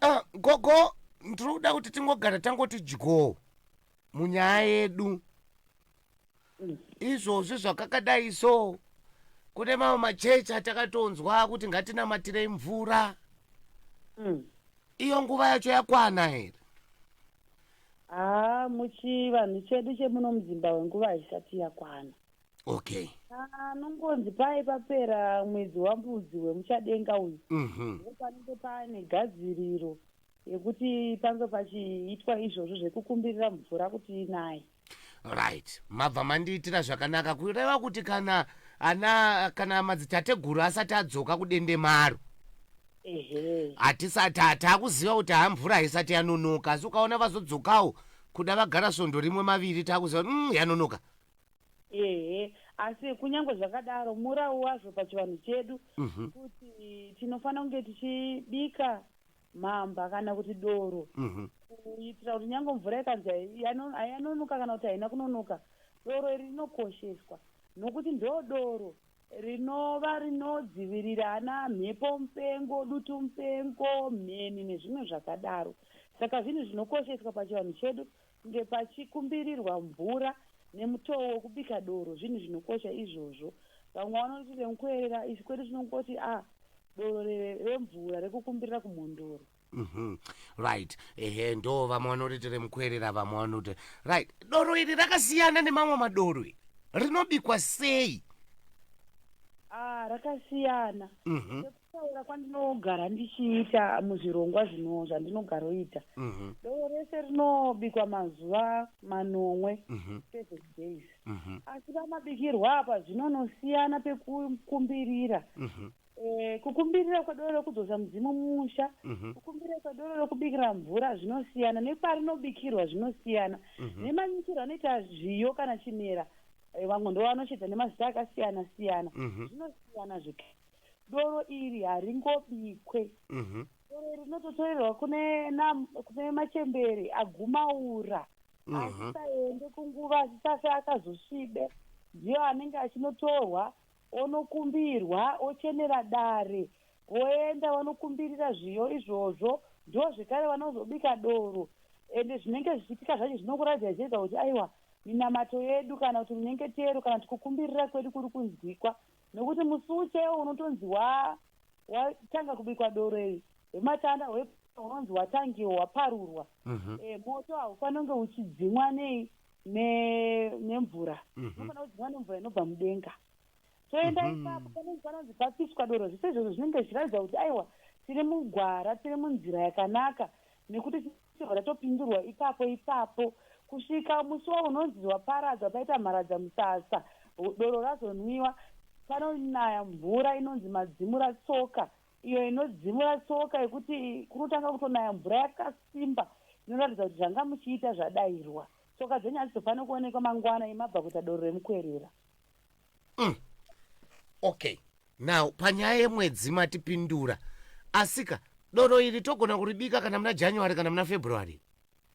Ah, gogo, ndiri kuda kuti tingogara tangoti dyoo munyaya yedu. Izvozvi zvakakadai so, kune mamwe machechi atakatonzwa kuti ngatinamatirei mvura. Iyo nguva yacho yakwana here? Haa, muchivanhu chedu chemuno muZimbabwe nguva haisati yakwana. Okay. Panongonzi paye papera mwedzi waMbudzi wemuchadenga uyu, ndipo panenge paane gadziriro yekuti pange pachiitwa izvozvo zvekukumbirira mvura kuti inaye. Right, mabva mandiitira zvakanaka, kureva kuti kana ana kana madzitateguru asati adzoka kudendemaro, hatisati takuziva kuti ha, mvura haisati yanonoka. Asi ukaona vazodzokawo kuda vagara svondo rimwe, maviri, takuziva kuti yanonoka. Ehe, asi kunyange zvakadaro, murau wazvo pachivanhu chedu kuti tinofanira kunge tichibika mhamba kana kuti doro kuitira kuti nyange mvura ikanzi hayanonoka kana kuti haina kunonoka, doro iri rinokosheswa nokuti ndo doro rinova rinodzivirira ana mhepo mupengo, dutu mupengo, mheni nezvimwe zvakadaro. Saka zvinhu zvinokosheswa pachivanhu chedu kunge pachikumbirirwa mvura nemutoo wekubika doro, zvinhu zvinokosha izvozvo. Vamwe vanoti remukuerera, isu kwedu tinongoti a doro remvura rekukumbirira kumhondoro. Right, ehe, ndo vamwe vanoti remukuerera, vamwe vanoti, right. Doro iri rakasiyana nemamwe madoro iri, rinobikwa sei? Ah, rakasiyana. Sekutaura kwandinogara ndichiita muzvirongwa zvino zvandinogaroita, doro rese rinobikwa mazuva 7, 7 days, asi pamabikirwo apa zvinonosiyana pekukumbirira. Kukumbirira kwedoro rekudzosa mudzimu mumusha, kukumbirira kwedoro rekubikira mvura zvinosiyana, neparinobikirwa zvinosiyana, nemanyikirwo anoita zviyo kana chimera, vamwe ndo vanochedza nemazita akasiyana siyana, zvinosiyana zvekare. Doro iri haringobikwe. Doro iri rinototorerwa kune machembere agumaura, asisaende kunguva, asisafe akazosvibe, ndiyo anenge achinotorwa, onokumbirwa, ochenera dare, voenda vanokumbirira zviyo izvozvo. Ndo zvekare vanozobika doro. Ende zvinenge zvichiitika zvacho zvinokuratidza zvega kuti aiwa, minamato yedu kana kuti munyengetero kana kuti kukumbirira kwedu kuri kunzwikwa, nokuti musi uchaiwo unotonzi watanga kubikwa doro iri hwematanda unonzi watangiwa, waparurwa. Moto haufaniri kunge uchidzimwa nei nemvura, unofanira kudzimwa nemvura inobva mudenga. Toenda ipapo panonzi papiswa doro. Zvese izvozvo zvinenge zvichiratidza kuti aiwa, tiri mugwara, tiri munzira yakanaka, nekuti tibva tatopindurwa ipapo ipapo kusvika musi wa unonzi waparadzwa, paita mharadza musasa, doro razonwiwa. Panonaya mvura inonzi madzimura tsoka, iyo inodzimura tsoka yekuti kunotanga kutonaya mvura yakasimba inoratidza kuti zvanga muchiita zvadairwa. Tsoka dzenyu hadzizofaniri kuonekwa mangwana imabva kuita doro remukwerera. Okay, now panyaya yemwedzi matipindura, asika doro iri togona kuribika kana muna January kana muna February?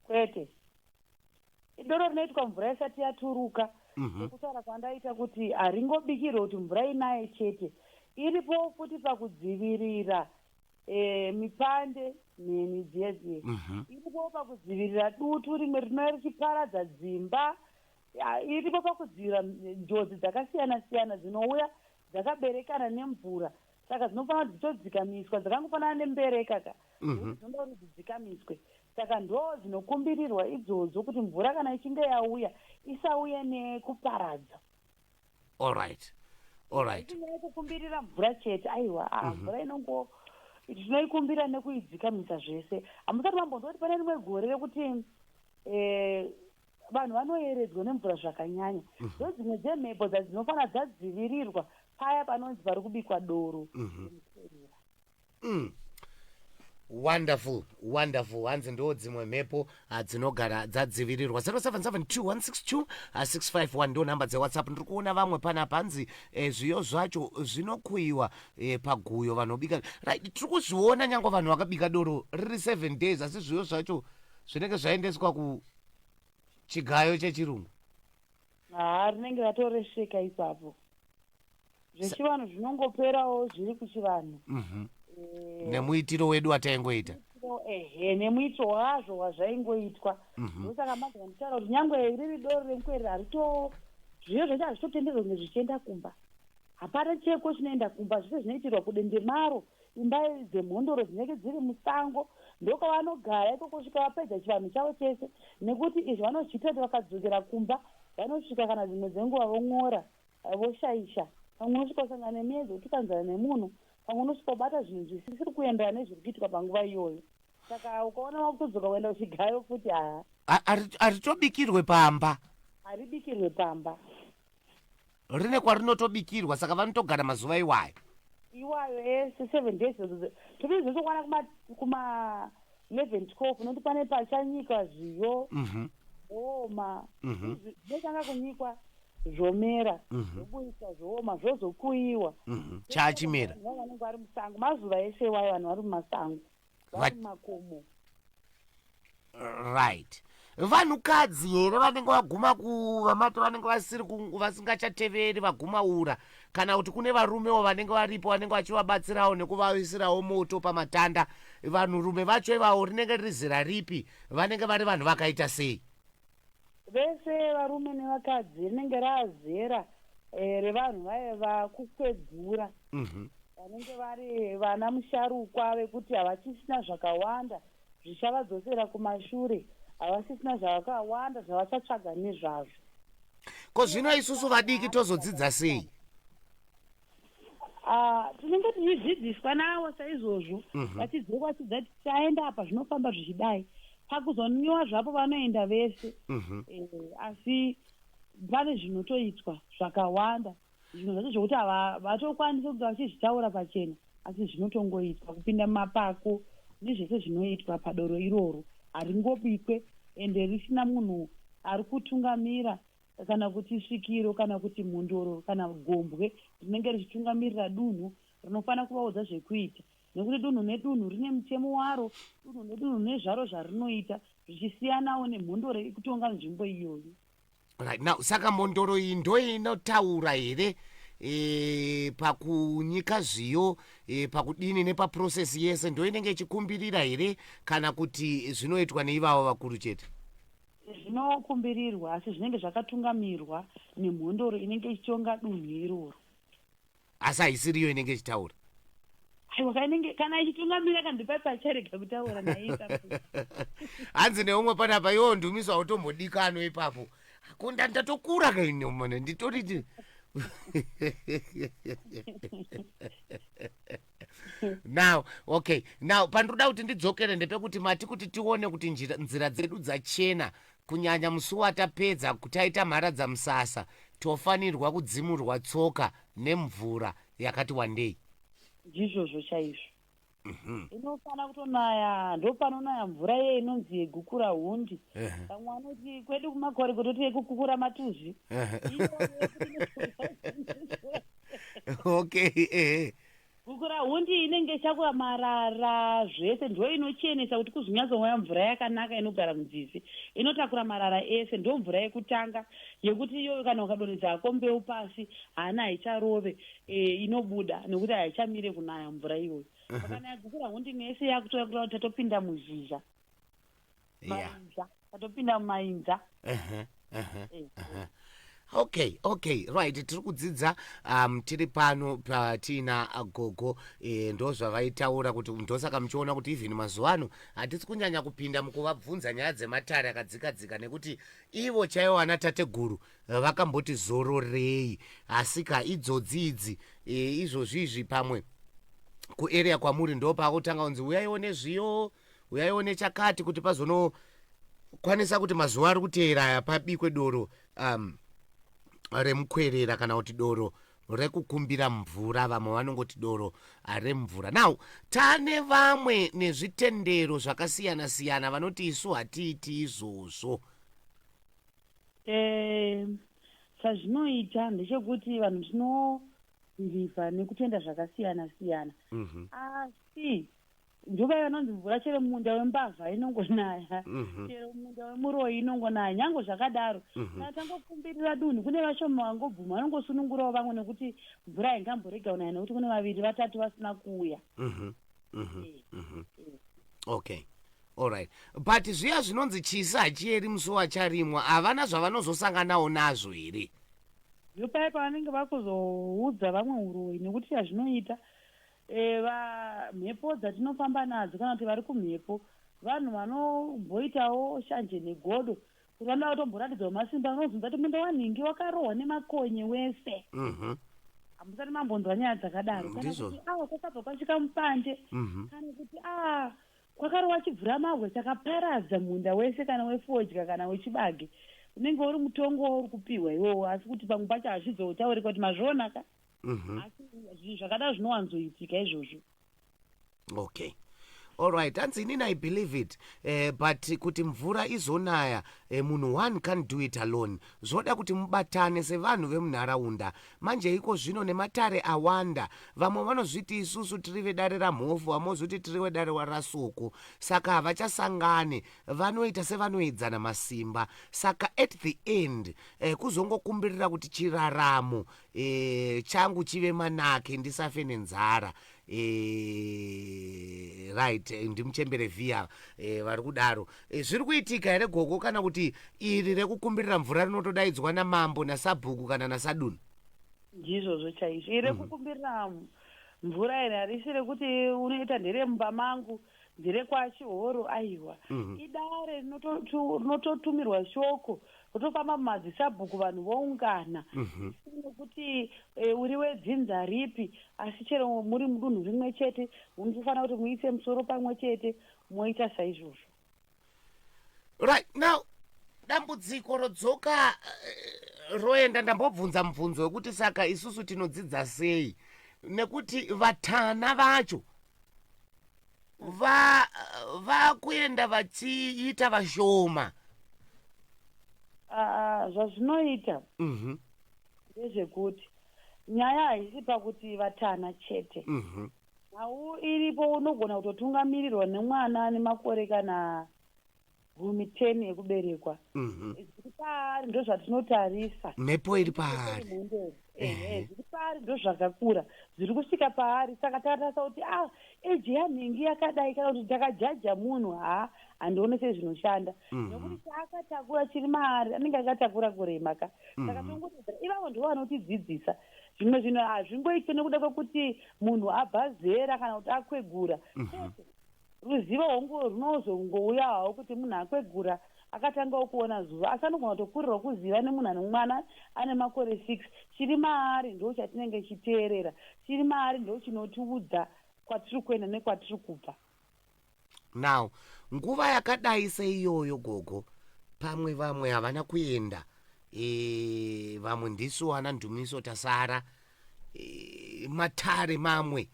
Kwete, doro rinoitwa mvura isati yaturuka. Sekutaura kwandaita kuti haringobikirwe kuti mvura inaye chete, iripo futi pakudzivirira mipande, mheni dziye dziye. Iripo pakudzivirira dutu rimwe rinouya richiparadza dzimba. Iripo pakudzivirira njodzi dzakasiyana siyana dzinouya dzakaberekana nemvura. Saka dzinofanira kuti dzitodzikamiswa, dzakangofanana nembereka ka, dzinoda kuti dzidzikamiswe. Saka ndo dzinokumbirirwa idzodzo kuti mvura kana ichinge yauya isauye nekuparadza. Alright. Inyaya yekukumbirira mvura chete, aiwa. Ah, mvura inongo tinoikumbira nekuidzikamisa zvese. Hamusati mambonzwa kuti pane rimwe gore rekuti vanhu vanoyeredzwa nemvura zvakanyanya? Ndo dzimwe dzemhepo dzadzinofanira dzadzivirirwa paya panonzi pari kubikwa doro remukuerera. Wonderful, wonderful. Hanzi ndo dzimwe mhepo dzinogara dzadzivirirwa. 0772 651 ndo nhamba dzeWhatsApp. Ndiri kuona vamwe panapa, hanzi zviyo zvacho zvinokuyiwa paguyo, vanobika. Right, tiri kuzviona nyange vanhu vakabika doro riri 7 days, asi zviyo zvacho zvinenge zvaendeswa kuchigayo chechirungu. Haa, rinenge ratoresveka ipapo. Zvechivanhu zvinongoperawo zviri kuchivanhu. Nemuitiro wedu wataingoita. Ehe, nemuitiro wazvo wazvaingoitwa. Ndosaka manje nditaura kuti nyangwe riri doro remukwerera, harito, zviyo zvacho hazvitotenderwa kunge zvichienda kumba. Hapana cheko chinoenda kumba, zvese zvinoitirwa kudendemaro. Imba dzemhondoro dzinenge dziri musango, ndokwavanogara ikoko kusvika vapedza chivanhu chavo chese, nekuti izvi vanozviitira kuti vakadzokera kumba vanosvika kana dzimwe dzenguva von'ora, voshaisha. Pamwe unosvika kusangana nemiedzo, utukanzana nemunhu, pamwe unosvika kubata zvinhu zvisisiri kuenderana nezviri kuitwa panguva iyoyo. Saka ukaona wakutodzoka kuenda kuchigayo futi, haa. Haritobikirwe pamba? Haribikirwe pamba. Rine kwarinotobikirwa, saka vanotogara mazuva iwayo? Iwayo ese, 7 days. Tobiri zvinotokwana kuma 11, 12, nokuti pane pachanyikwa zviyo, zvooma. Zvinotanga kunyikwa, zvomera, zvoburitswa, zvooma, zvozokuyiwa. Chaachimera. Vanenge vari musango mazuva ese iwayo, vanhu vari mumasango, vari mumakomo. Right. Vanhukadzi here vanenge vaguma kuvamati, vanenge vasiri vasingachateveri vaguma ura, kana kuti kune varumewo vanenge varipo vanenge vachivabatsirawo nekuvaisirawo moto pamatanda? Vanhurume vacho ivavo rinenge riri zera ripi? Vanenge vari vanhu vakaita sei? Vese varume nevakadzi, rinenge raazera revanhu vaiva kukwegura, vanenge vari vana musharukwa vekuti havachisina zvakawanda zvichavadzosera kumashure, havasisina zvakawanda zvavachatsvaga nezvazvo. Ko zvino isusu vadiki tozodzidza sei? Ah, tinenge tichidzidziswa navo saizvozvo, vachidzoka vachidza kuti taenda apa, zvinofamba zvichidai. Pakuzonwiwa zvapo vanoenda vese. Asi pane zvinotoitwa zvakawanda, zvinhu zvacho zvokuti vatokwanisi kunge vachizvitaura pachena, asi zvinotongoitwa, kupinda mumapako nezvese zvinoitwa padoro iroro. Haringobikwe ende risina munhu ari kutungamira, kana kuti svikiro, kana kuti mhondoro, kana gombwe rinenge richitungamirira dunhu rinofanira kuvaudza zvekuita, nekuti dunhu nedunhu rine mutemo waro, dunhu nedunhu nezvaro zvarinoita zvichisiyanawo nemhondoro iri kutonga nzvimbo iyoyo. Right. Now, saka mhondoro iyi ndo inotaura here pakunyika zviyo, pakudini, nepaprocess yese? Ndo inenge ichikumbirira here, kana kuti zvinoitwa neivavo vakuru chete? Zvinokumbirirwa, asi zvinenge zvakatungamirwa nemhondoro inenge ichitonga dunhu iroro. Asi haisiriyo inenge ichitaura? Aiwa, kainenge kana ichitungamira, kandipai pacharega kutaura naita. Hanzi neumwe panapa, iwo ndumiso hautombodikano ipapo, kunda ndatokura kaine mone nditoriti. Now, okay, now pandiroda kuti ndidzokere ndepekuti mati kuti tione kuti nzira dzedu dzachena, kunyanya musi watapedza taita mharadza musasa, tofanirwa kudzimurwa tsoka nemvura yakati wandei. Ndizvozvo chaizvo. Inofana kutonaya, ndo panonaya mvura iye inonzi yegukura hundi. Vamwe vanoti kwedu kumakore kutoti yekukukura matuzvi. Okay, ehe. Gukura hundi inenge ichakura marara zvese, ndo inochenesa kuti kuzonyatsomwa mvura yakanaka inogara munzizi, inotakura marara ese. Ndo mvura yekutanga yekuti iyoyo kana ukadonhedza hako mbeu pasi, hana haicharove, inobuda nekuti haichamire kunaya mvura iyoyo. Pakanaya gukura hundi nese yakutoya kutora kuti tatopinda muzhizha, mainza, tatopinda mumainza. Okay, right, tiri kudzidza, tiri pano patiina gogo. Ndo zvavaitaura kuti ndosaka muchiona kuti even mazuva ano hatisi kunyanya kupinda mukuvabvunza nyaya dzematare akadzika dzika, nekuti ivo chaivo ana tateguru vakamboti zororei. Asika idzodzi idzi, izvozvi izvi pamwe kuarea kwamuri ndo paakutanga kunzi uyaiwo nezviyo, uyaiwo nechakati, kuti pazonokwanisa kuti mazuva ari kuteera aya pabikwe doro remukwerera, kana kuti doro rekukumbira mvura. Vamwe vanongoti doro remvura. Now, tane vamwe nezvitendero zvakasiyana siyana vanoti isu hatiiti izvozvo. Chazvinoita ndechekuti vanhu tinobhilivha nekutenda zvakasiyana siyana, asi ndovai vanonzi mvura chero munda wembavha inongonaya, chero munda wemuroyi inongonaya. Nyange zvakadaro, kana tangokumbirira dunhu, kune vashoma vangobvuma, vanongosunungurawo vamwe, nekuti mvura haingamborega kunaya nekuti kune vaviri vatatu vasina kuuya. Okay. Alright, but zviya zvinonzi chisi hachiyeri musi wacharimwa, havana zvavanozosanganawo nazvo here? Ndopaya pavanenge vakuzoudza vamwe uroyi, nekuti yazvinoita mhepo dzatinofamba nadzo, kana kuti vari kumhepo, vanhu vanomboitawo shanje negodo kuti vanoda kutomboratidzawo masimba. Unozonza kuti munda wanhingi wakarohwa nemakonye wese. Hamusati mambonzwa nyaya dzakadaro? Kana Ndizvo. kuti awa kwakabva kwasvika mupande, kana kuti a kwakarohwa chibvuramabwe chakaparadza munda wese, kana wefodya kana wechibage. Unenge uri mutongo wauri kupiwa iwowo, asi kuti pamwe pacho hazvizotaurika kuti mazviona ka. Asi zvinhu zvakadaro zvinowanzoitika izvozvo. Okay, alright. Hanzi inini I believe it, but kuti mvura izonaya, munhu one can't do it alone. Zvoda kuti mubatane sevanhu vemunharaunda. Manje iko zvino nematare awanda, vamwe vanozviti isusu tiri vedare ramhofu, vamwe vozoti tiri vedare rasoko, saka havachasangane, vanoita sevanoedzana masimba. Saka at the end, kuzongokumbirira kuti chiraramo changu chive manake, ndisafe nenzara. Right, ndimuchembere vhiya vari kudaro. Zviri kuitika here, gogo, kana kuti iri rekukumbirira mvura rinotodaidzwa namambo nasabhuku kana nasadunhu? Ndizvozvo chaizvo. Iri rekukumbirira mvura iri harisi rekuti unoita nderemumba mangu, nderekwachihoro, aiwa. Idare rinototumirwa shoko, rotofamba mumadzisabhuku, vanhu voungana, nekuti uri wedzinza ripi, asi chero muri mudunhu rimwe chete, munotofanira kuti muise musoro pamwe chete, moita saizvozvo. Right, now dambudziko rodzoka, roenda. Ndambobvunza mubvunzo wekuti saka isusu tinodzidza sei, nekuti vatana vacho vakuenda vachiita vashoma. Ah, zvazvinoita ndezvekuti nyaya haisi pakuti vatana chete. Nhau iripo, unogona kutotungamirirwa nemwana ane makore kana 10, 10 ekuberekwa. Zviri paari ndo zvatinotarisa. Mhepo iri paari. Mhondoro. Ehe, zviri paari ndo zvakakura zviri kusvika paari. Saka tatarisa kuti a age yanhingi yakadai, kana kuti takajaja munhu, ha, handione sezvinoshanda, nekuti chaakatakura chiri maari, anenge akatakura kurema ka. Saka tongotedzera ivavo, ndo vanotidzidzisa zvimwe zvinhu. Hazvingoitwe nekuda kwekuti munhu abva zera kana kuti akwegura chete. Ruzivo hongu runozongouya hawo kuti munhu akwegura akatangawo kuona zuva, asi anogona kutokurirwa kuziva nemunhu ane mwana ane makore 6. Chiri maari ndo chatinenge chiteerera, chiri maari ndo chinotiudza kwatiri kuenda nekwatiri kubva. Now nguva yakadai seiyoyo, gogo, pamwe vamwe havana kuenda, vamwe ndisu ana Ndumiso tasara. Matare mamwe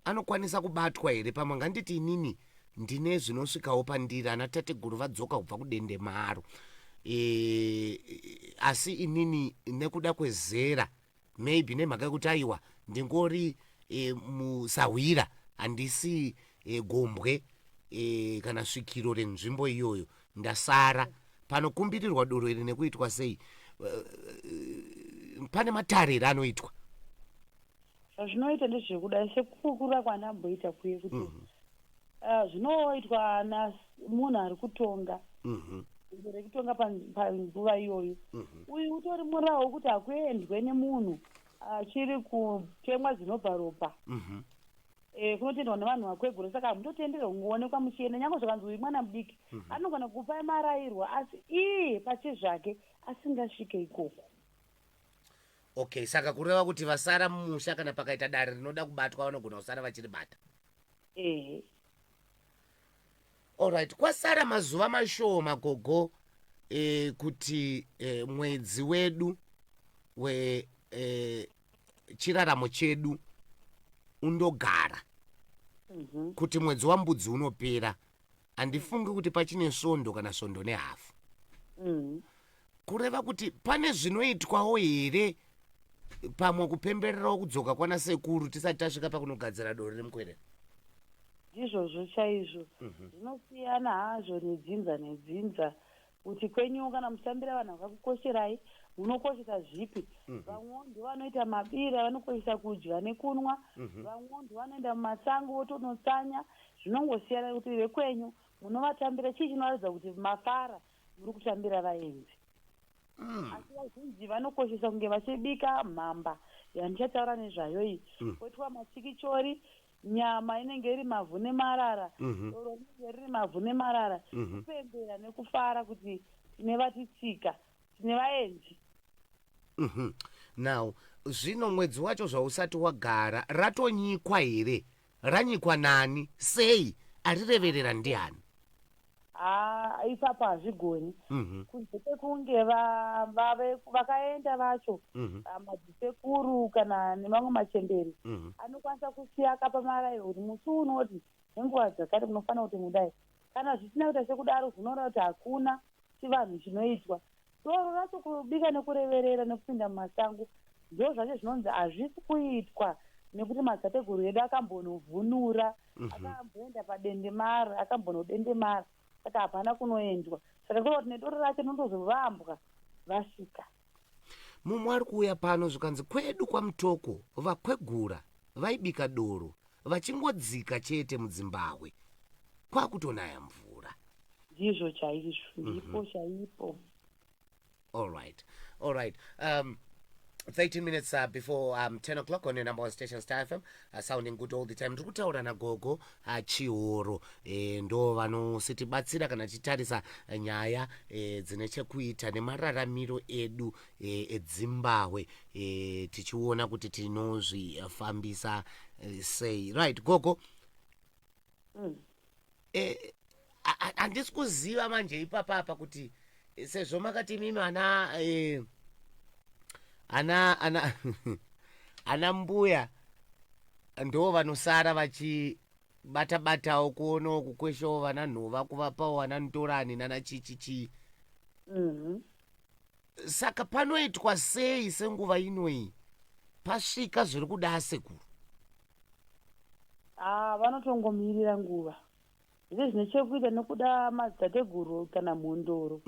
anokwanisa kubatwa here? Pamwe nganditi inini ndine zvinosvikawo pandiri, ana tateguru vadzoka kubva kudendemaro, asi inini nekuda kwezera, maybe nemhaka yekuti aiwa, ndingori musahwira, handisi gombwe kana svikiro renzvimbo iyoyo, ndasara panokumbirirwa doro iri nekuitwa sei? Pane matare here anoitwa? Zvazvinoita ndezvekudai, sekukura kwandamboita kuye kuti zvinoitwa namunhu ari kutonga, rekutonga panguva iyoyo. Uyu utori murawo wekuti hakuendwe nemunhu achiri kutemwa dzinobva ropa. Kunotendwa nevanhu vakwegura, saka hamutotenderwa kungoonekwa muchienda, nyange zvakanzi uyu mwana mudiki, anogona kupa marayirwa, asi iye pachezvake asingasvike ikoko. Okay, saka kureva kuti vasara mumusha, kana pakaita dare rinoda kubatwa, vanogona kusara vachiribata? Ehe. Alright, kwasara mazuva mashoma, gogo, kuti mwedzi wedu we chiraramo chedu undogara, kuti mwedzi wambudzi unopera. Handifungi kuti pachine svondo kana svondo nehafu. Kureva kuti pane zvinoitwawo here, pamwe kupembererawo kudzoka kwana sekuru, tisati tasvika pakunogadzira doro remukwerera? Ndizvozvo chaizvo. Zvinosiyana hazvo nedzinza nedzinza, kuti kwenyu kana muchitambira vanhu vakakukosherai, munokoshesa zvipi. Vamwewo ndo vanoita mabira, vanokoshesa kudya nekunwa. Vamwewo ndo vanoenda mumasango votonotsanya. Zvinongosiyana kuti vekwenyu. Munovatambira chii chinoratidza kuti mafara muri kutambira vaenzi? Asi vazhinji vanokoshesa kunge vachibika mhamba yandichataura nezvayo iyi. Poitwa machikichori, nyama inenge iri mavhu nemarara, doro rinenge riri mavhu nemarara. Kupembera nekufara kuti tine vatitsika, tine vaenzi. Now zvino mwedzi wacho zvausati wagara, ratonyikwa here? Ranyikwa nani? Sei? Arireverera ndiani? Haa, ipapo hazvigoni kunze kwekunge vakaenda vacho, madzisekuru kana nemamwe machemberi anokwanisa kusiya akapa marayiro kuti musi unoti nenguva dzakati munofanira kuti mudai. Kana zvisina kuita sekudaro, zvinoreva kuti hakuna chivanhu chinoitwa. Doro racho kubika nekureverera nekupinda mumasango ndo zvacho zvinonzi hazvisi kuitwa nekuti madzitateguru edu akambonovhunura, akamboenda padendemara, akambonodendemara, saka hapana kunoendwa. Saka kureva kuti nedoro racho rinondozovambwa vasvika. Mumwe ari kuuya pano zvikanzi kwedu kwaMutoko vakwegura vaibika doro vachingodzika chete mudzimbahwe kwakutonaya mvura. Ndizvo chaizvo, ndipo chaipo. All right, 13 minutes before 10 o'clock on your number one station, Star FM, sounding good all the time. Ndiri kutaura nagogo Chihoro, ndo vanositibatsira kana tichitarisa nyaya dzine chekuita nemararamiro edu edzimbahwe, tichiona kuti tinozvifambisa sei. Right, gogo. Handisi kuziva manje ipapapa kuti sezvo makati imimi ana mbuya ndo vanosara vachibata batawo, kuonawo, kukweshawo vana nhova, kuvapawo vana ndorani nana chichi chii. Saka panoitwa sei senguva inoyi pasvika zviri kuda asekuru? Ah, vanotongomirira nguva. Zvese zvine chekuita nekuda madzitateguru kana mhondoro,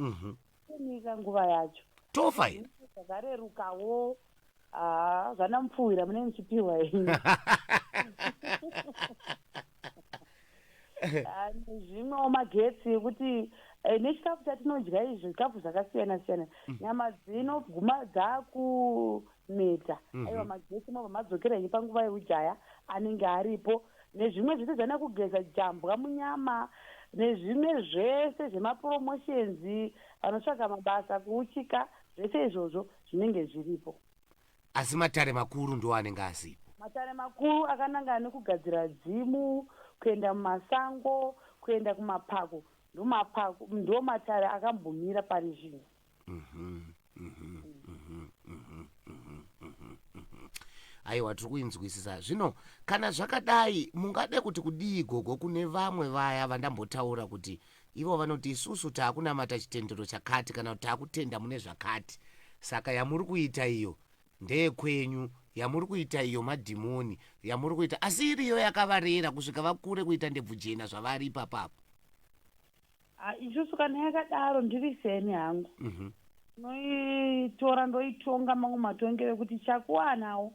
kumirira nguva yacho. Tofa here? Zvakarerukawo. Haa, zvana mupfuhwira munenge muchipiwa henyu. Ah, nezvimwewo magetsi ekuti nechikafu chatinodya izvo, zvikafu zvakasiyana siyana, nyama dzinoguma dzakuneta. Aiwa, magetsi mobva madzokera henyu panguva yeujaya anenge aripo, nezvimwe zvese zvana kugeza jambwa munyama, nezvimwe zvese zvemapromotions, vanotsvaga mabasa, kuuchika, zvese izvozvo zvinenge zviripo. Asi matare makuru ndo anenge asipo. Matare makuru akanangana nekugadzira dzimu, kuenda mumasango, kuenda kumapako, ndomapako ndo matare akambomira pari zvino. Aiwa, tiri kuinzwisisa. Zvino kana zvakadai, mungade kuti kudii, gogo, kune vamwe vaya vandambotaura kuti ivo vanoti isusu taakunamata chitendero chakati kana kuti taakutenda mune zvakati, saka yamuri kuita iyo ndeyekwenyu, yamuri kuita iyo madhimoni yamuri kuita, asi iriyo yakavarera kusvika vakure kuita ndebvu jena zvavari ipapapo? Ah, isusu kana yakadaro ndiri seni hangu noitora ndoitonga mamwe matongero ekuti chakuwanawo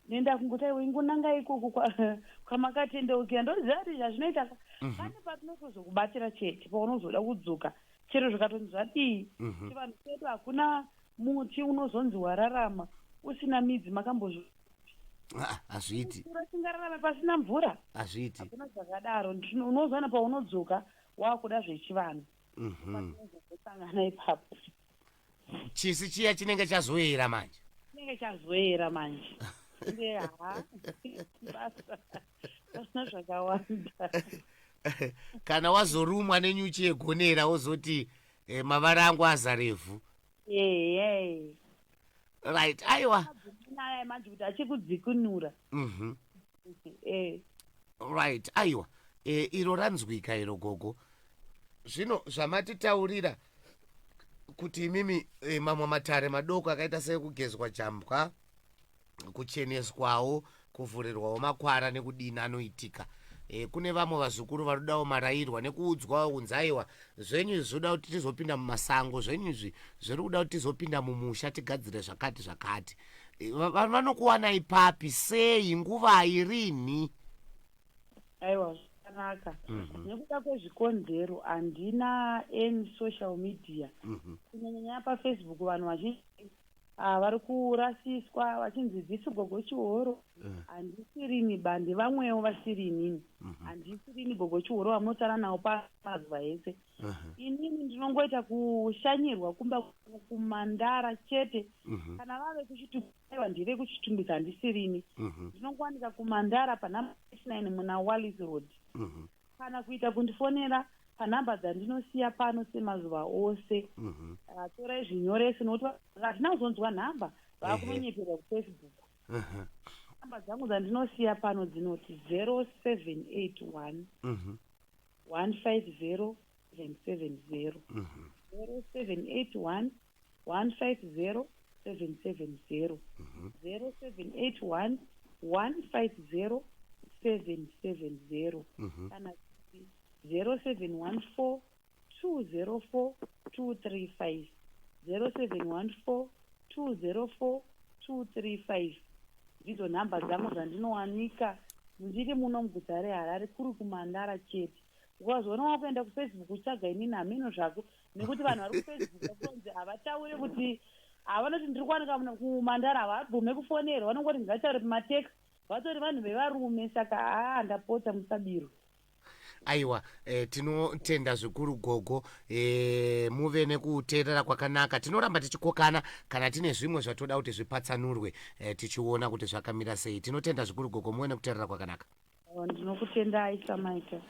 nenda kungoti aiwa, ingonanga ikoko kwamakatendeukira. Ndoziva kuti zvazvinoita pane patinotozokubatira chete paunozoda kudzoka, chero zvikatonzi zvadii. Chivanhu chedu, hakuna muti unozonzi wararama usina midzi. Makambozvi Ah, hazviiti. Chiro chingararame pasina mvura? Hazviiti. Hakuna zvakadaro. Unozoona paunodzoka wakuda zvechivanhu, patinozosangana ipapo. Chisi chiya chinenge chazoera manje. Chinenge chazoera manje. Nde ha, basa pasina zvakawanda. Kana wazorumwa nenyuchi yegonera, wozoti mavara angu azarevhu. Ehe. Right, aiwa. Aya manje kuti achikudzikinura. Right, aiwa, iro ranzwika iro, gogo. Zvino zvamatitaurira kuti imimi mamwe matare madoko akaita sekugezwa jambwa, kucheneswawo, kuvhurirwawo makwara nekudini anoitika. Kune vamwe vazukuru vanodawo marayirwa nekuudzwawo kunzi aiwa, zvenyu izvi zvoda kuti tizopinda mumasango, zvenyu izvi zviri kuda kuti tizopinda mumusha tigadzire zvakati zvakati. Vanokuwanai papi, sei, nguvai, rini? Aiwa, zvakanaka. Zvakanaka. Nekuda kwezvikonzero handina any social media, kunyanyanyanya paFacebook. Vanhu vazhinji vari kurasiswa vachinzi dhisi Gogo Chihoro. Handisirini bandi, vamwewo vasiri inini. Handisirini Gogo Chihoro vamunotaura navo pamazuva ese. Inini ndinongoita kushanyirwa kumba kuMandara chete. Kana vave kuChitungwiza, ndire kuChitungwiza, handisirini. Ndinongowanika kuMandara panhamba 89 muna Wallis Road, kana kuita kundifonera panhamba dzandinosiya pano semazuva ose. Torai zvinyorese, nokuti hatina kuzonzwa nhamba, vakunonyeperwa kuFacebook. Nhamba dzangu dzandinosiya pano dzinoti 0781 150 770, 0781 150 770, 0781 150 770, kana kuti 0714 204 235, 0714 204 235. Ndidzo nhamba dzangu dzandinowanika ndiri muno muguta reHarare, kuri kuMandara chete. Ukazoona wakuenda kuFacebook utsvaga inini, hameno zvako, nekuti vanhu vari kuFacebook vakunzi havatauri kuti havanoti ndiri kuwanika kuMandara. Havabvume kufonerwa, vanongoti ngataure pamatext. Vatori vanhu vevarume, saka haa, ndapota, musabirwe. Aiwa, tinotenda zvikuru gogo, muve nekuteerera kwakanaka. Tinoramba tichikokana kana tine zvimwe zvatoda kuti zvipatsanurwe, tichiona kuti zvakamira sei. Tinotenda zvikuru gogo, muve nekuteerera kwakanaka. Ndinokutendai samaita.